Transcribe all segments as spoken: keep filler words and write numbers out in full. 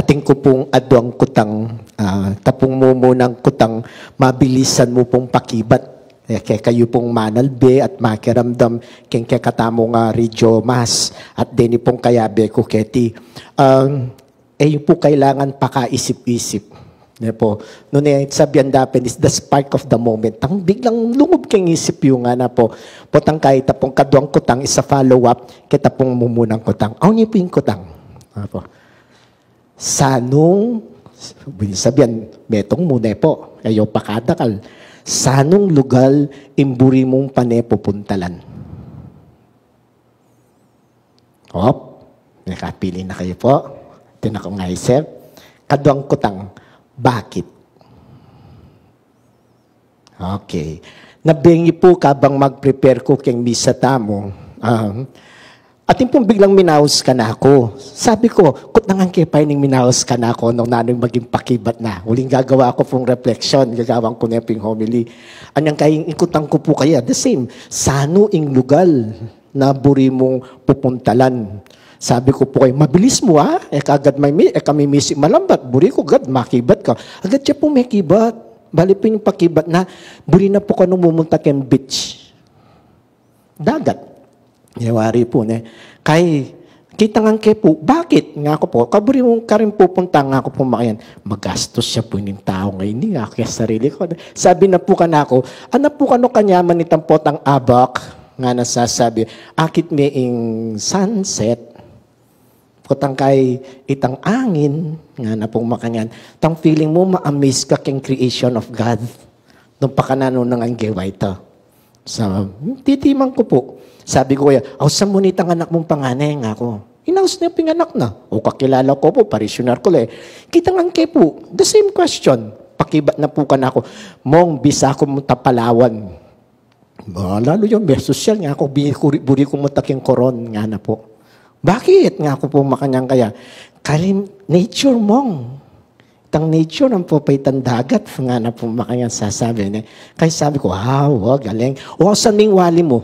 Atin ku pung aduang kutang, ah, ta pung mumunang kutang, mabilisan mu pung pakibat. E, kekayu pung manalbe at makiramdam keng kekatamung, ah, radyo mas, at deni pung kayabe ku keti. Um, e yu pu kailangan pakaisip-isip. Ne pu, nune, sabian da pin is the spark of the moment. Tang biglang lungub keng isip yu ngana pu. Potang kaya ita pung kaduang kutang is a follow-up keta pung mumunang kutang. Awn ye pu ing kutang. Apo. Sanung, sabian, metung mu ne pu, e yu pakadakal. Sanung lugal ing buri mung pane pupuntalan? Op, mekapili na kayu pu. Atin kung aisip. Kaduang kutang, bakit? Okay. Nabengi pu kabang mag-prepare ku keng misa tamu. Um, atin pung biglang minaus kanaku. Sabi ku, kutnangan ke pa ining minaus kanaku nung nanu ing maging pakibat na. Uling gagawa ku pung reflection, gagawan ku ne pung homily. Anyang kaya ing kutang ku pu kaya, the same. Sanu ing lugal na buri mung pupuntalan? Sabi ku pu kaya, mabilis mu, ha? E ka agad may mi-, e ka mimisi malambat. Buri ku agad makibat ka. Agad ya pung mekibat. Bale pung pakibat na, buri na pu kanu mumunta keng beach, dagat. Yawari pu, ne. Kay, kitangan ke pu, bakit? Ngaku pu, kaburi mu karin pupunta, ngaku pu makanyan. Magastus ya pu ining tau ngeni, ngaku keng sarili ku. Sabi na pu kanaku, ana pu kanu kanyaman itang potang abak? Ngana sasabi, akit me ing sunset. Potang kay itang angin, ngana pung makanyan. Tang feeling mu, ma-amaze ka keng creation of God. Nung pakananu nang anggewa ita. Sa, titimang ku pu. Sabi ku kaya, ausan mu ne itang anak mung pangane, ngaku. Inaus ne pung anak na. O, kakilala ku pu, parishioner ku le. Kitangan ke pu, the same question. Pakibat na pu kanaku, Mong, bisa ku munta Palawan. Ba, lalu yun, me sosyal, ngaku, buri ku, buri ku munta keng Coron, ngana pu. Bakit? Ngaku pu makanyan kaya. Karin nature, Mong. Itang nature, ampo pa itang dagat, ngana pu makanyan sasabi ne. Kaya sabi ku, wow, galing. O, ausan me ing wali mu?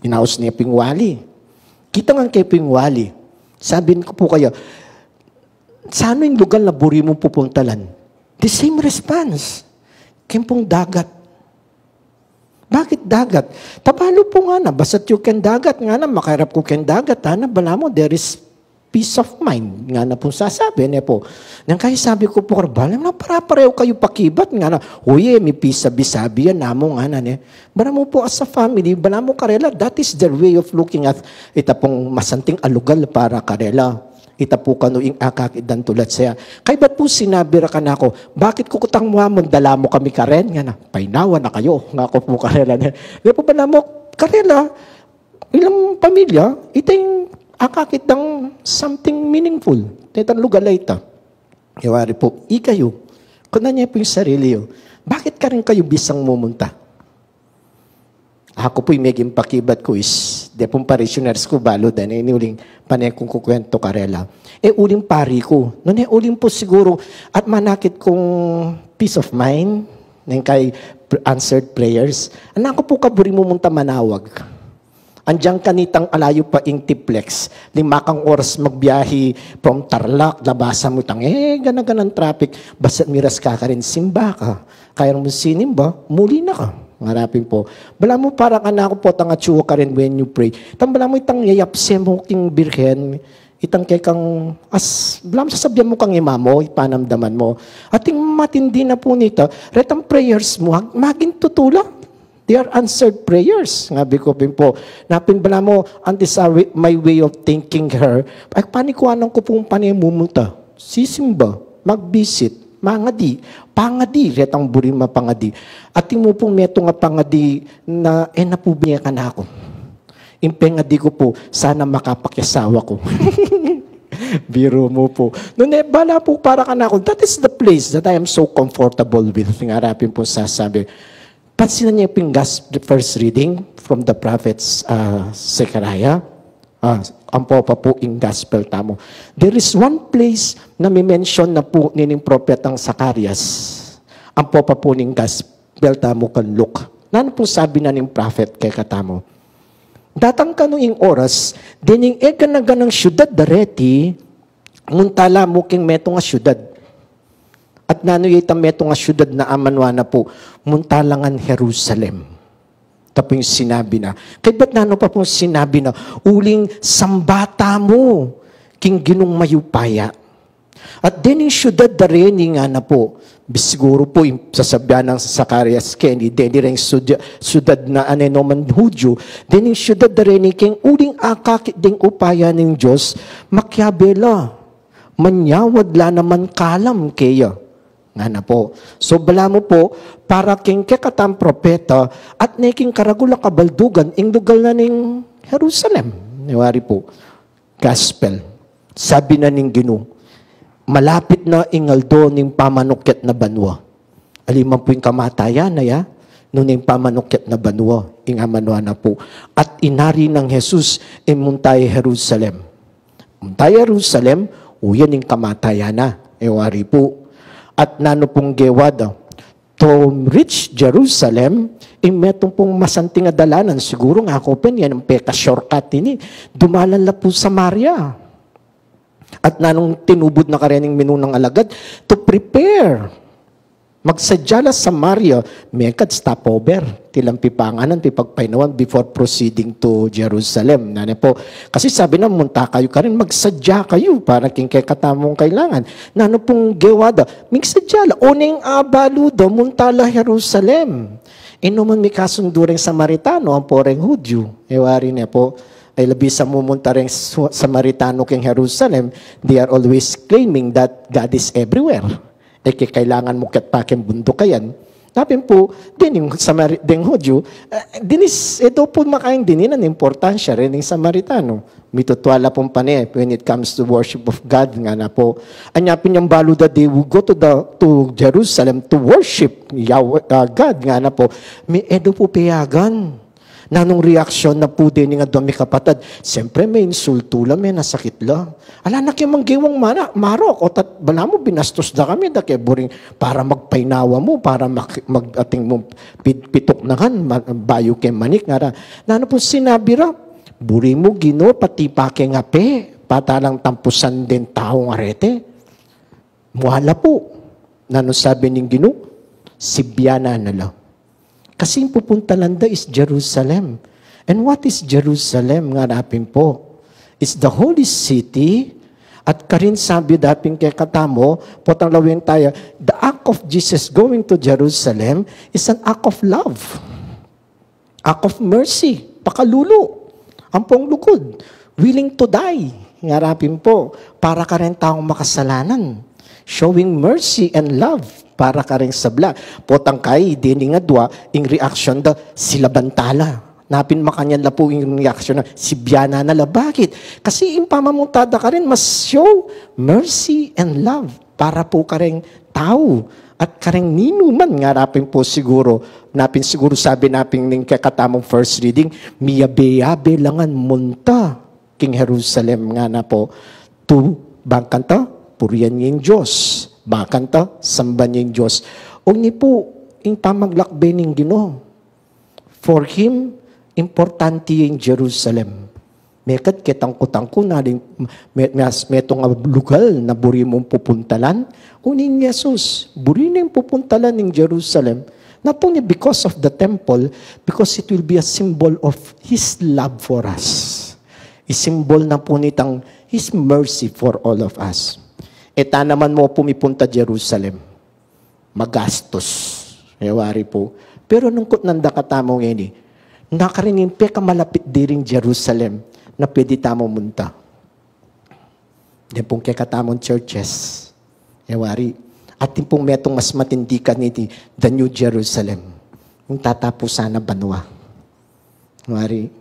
Inaus ne pung wali. Kitangan ke pung wali. Sabi ku pu kaya, sanu ing lugal na buri mung pupuntalan? The same response. Keng pung dagat. Bakit dagat? Tabalu pu ngana, basta't yu keng dagat, ngana, makairap ku keng dagat, ngana, balamu, there is peace of mind, ngana pung sasabi ne pu. Nang kaya sabi ku pu, bale, na pare-parehu kayu pakibat, ngana, o ye, mipisabi-sabi ya namu, ngana ne. Balamu pu as a family, balamu karela, that is their way of looking at ita pung masanting a lugal para karela. Ita pu kanu ing akakit dang tulad saya. Kaybat pu sinabi ra kanaku, bakit ku kutang mu amun, dala mu kami karen? Ngana, painawa na kayu, ngaku pu karela ne. Kaya pu balamu karela, ilang pamilya, ita ing akakit dang something meaningful. Detang lugal a ita. Yawari pu, ikayu, kutnan ye pu ing sarili yu. Bakit karin kayu bisang mumunta? Aku pu, ing meging pakibat ku is, de pung parishioners ku, balu da ne ini uling pane kung kukwentu karela. E uling pari ku. Nune uling pu siguru, at manakit kung peace of mind, neng kay pr-, answered prayers. Ngana ku pu, kaburi mu munta Manawag. Andiyan kanitang alayu pa ing Tiplex. Lima kang oras magbiyahe from Tarlac, labasan mu itang, e, gana-ganang traffic. Basta't miras ka karin, simba ka. Kaya mung sinimba, muli na ka. Ngarapin pu. Balamu para kanaku pu, tang atsu ka karin when you pray. Tang balamu itang yayapse mu king Birhen, itang kekang, as, balamu sasabian mu kang ima mu, ipanamdaman mu. Ating matindi na pu nita, retang prayers mu, ag-, maging tutu la. They are answered prayers. Ngaku pin pu, napin balamu, and this are wi-, my way of thanking her. Ay, panikuanan ku pung pane mumunta. Sisimba, mag-visit, mangadi, pangadi, retang buri mapangadi. Atin mu pung metung a pangadi na, e na pu bie kanaku. Ing pengadi ku pu, sana makapakiasawa ku. Biru mu pu. Nune, bala pu para kanaku, that is the place that I am so comfortable with. Ngarapin pung sasabi. Pansinan ye pung gas-, the first reading from the prophets, uh, Zechariah. Ah, ampo pa pu ing gospel tamu. There is one place na mi-mention na pu nining propetang Zacarias. Ampo pa pu ning gospel tamu kang Luke. Nanu pung sabi na ning prophet kekatamu? Datang kanu ing oras, dening e gana-ganang syudad dareti, Munta la mu king metung a syudad. At nanu ya itang metung a syudad na amanwa na pu, munta la ngan Jerusalem. Ita pu ing sinabi na. Kaybat nanu pa pung sinabi na, uling samba tamu king Ginung mayupaya. At dening syudad da reni ngana pu, siguru pu, ing sasabyan nang Zacarias keni, deni reng syudad, syudad na atin no man Hudyu, dening syudad da reni king uling akakit deng upaya ning Dios, makiabe la, manyawad la naman kalam keya. Ngana pu. So, balamu pu, para king kekatang propeta, at ne king karagul a kabaldugan, ing lugal na ning Jerusalem. Iwari pu. Gospel. Sabi na ning Ginu, malapit na ing aldo ning pamanukyat na banua. Aliman pu ing kamatayan na ya, nune ing pamanukyat na banua, ing amanwa na pu. At inari nang Jesus, ing munta Jerusalem. Munta Jerusalem, uyan ing kamatayan na, iwari pu. At nanu pung gewa da, to reach Jerusalem, ing metung pung masanting a dalanan, siguru ngako pin yan, ing peka-shortcut ini, dumalan la pu Samaria. At nanung tinubud na karening minunang alagad, to prepare. Magsadya la Samaria, mekad stopover, tilang pipanganan, pipagpainawan before proceeding to Jerusalem. Nanu pu, kasi sabi na, munta kayu karin, magsadya kayu para king kekatamung kailangan. Nanu pung gewa da, migsadya la, oneng abalu da, munta la Jerusalem. E no man mikasundu reng Samaritano, ampo reng Hudyu. Iwari ne pu, ay labi sa mumunta reng Su-, Samaritano king Jerusalem, they are always claiming that God is everywhere. E ke kailangan mukyat pa king bunduk kayan. Napin pu, dening Samari-, deng Hudyu, eh, dinis, e do pu makain dininan importansya rening Samaritano. Mitutua la pung pane, when it comes to worship of God, ngana pu. Anya pin yang balu da they would go to the, to Jerusalem to worship Yahweh, uh, God, ngana pu. Mi, e do pu payagan. Nanung reaksyon na pu dening adwang mikapatad? Siyempre, me-insultu la, menasakit la. Ala na ke mang gewang mana, marok, o tat-, balamu binastos da kami, da ke buring para magpainawa mu, para mag-, mag-atin mu pit-, pituknangan, ma-, bayu ke manik, ngara. Nanu pung sinabi ra? Buri mu, Ginu, pati pa keng ape, patalang tampusan deng taung arete. Muala pu. Nanu sabi ning Ginu? Sibyanan na la. Kasi ing pupuntalan da is Jerusalem. And what is Jerusalem? Ngara pin pu, it's the holy city. At karin sabi da pin kekatamu, potang lawen taya, the act of Jesus going to Jerusalem is an act of love. Act of mercy, pakalulu. Ampong lugud, willing to die. Ngara pin pu, para kareng taung makasalanan. Showing mercy and love para kareng sabla. Potang kai, dening adwa, ing reaksyon da, silaban tala. Napin makanyan la pu ing reaksyon na, sibyanan na la. Bakit? Kasi ing pamamunta da karin, mas show mercy and love para pu kareng tau at kareng ninuman. Ngara pin pu siguru, napin siguru sabi napin ning kekatamung first reading, miyabe-yabe la ngan munta king Jerusalem, ngana pu, to bang kanta purian ya ing Dios, bang kanta samban ya ing Dios. O ini pu ing pamaglakbe ning Ginu. For him, importante ing Jerusalem. Mekad ketang kutang ku na ding me-, me-, metung a lugal na buri mung pupuntalan. Uling Jesus, buri neng pupuntalan ing Jerusalem. Not only because of the temple, because it will be a symbol of his love for us. Isimbol na pu nitang his mercy for all of us. E ta naman mu pumipunta Jerusalem. Magastus. E wari pu. Pero nung kutnan da katamu ngeni, nakarin ing pekamalapit diring Jerusalem na pwede tamu munta. Deng pung kekatamung churches. E wari. Atin pung metung mas matindi kaniti, the New Jerusalem. Ing tatapusan na banua. Wari,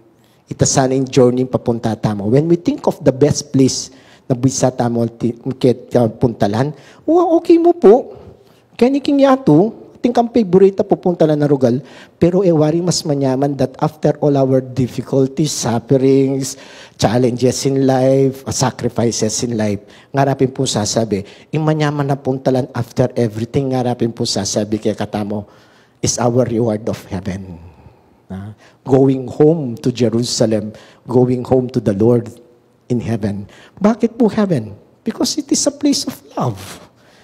ita sana ing journey papunta tamu. When we think of the best place na bisa tamu ti-, ke-, ah, puntalan, wa, okay mu pu. Keni king yatu, atin kang favorite a pupuntalan a lugal, pero e wari mas manyaman that after all our difficulties, sufferings, challenges in life, sacrifices in life, ngara pin pu sasabi, ing manyaman a puntalan after everything, ngara pin pu sasabi kekatamu, is our reward of heaven. Ah, going home to Jerusalem, going home to the Lord in heaven. Bakit pu heaven? Because it is a place of love.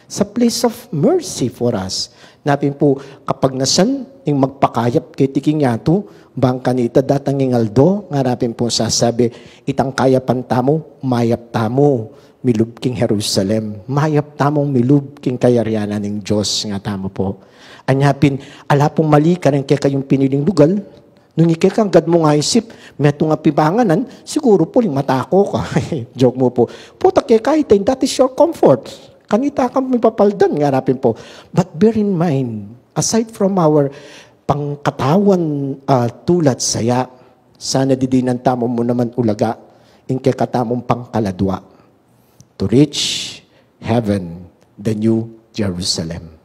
It's a place of mercy for us. Napin pu, kapagnasan ing magpakayap keti king yatu, bang kanita datang ing aldo, ngara pin pung sasabi, itang kayapan tamu, mayap tamu milub king Jerusalem. Mayap tamung milub king kayarian na ning Dios, ngara tamu pu. Anya pin, ala pung mali kareng kekayung piniling lugal, nung ikeka agad mung aisip, metung a pibanganan, siguru pu uling matako ka. Joke mu pu. Puta, keka ita, that is your comfort. Kanita kang mipapaldan, ngara pin pu. But bear in mind, aside from our pangkatawan, ah, tula't saya, sana didinan tamu mu naman ulaga ing kekatamung pangkaladua, to reach heaven, the new Jerusalem.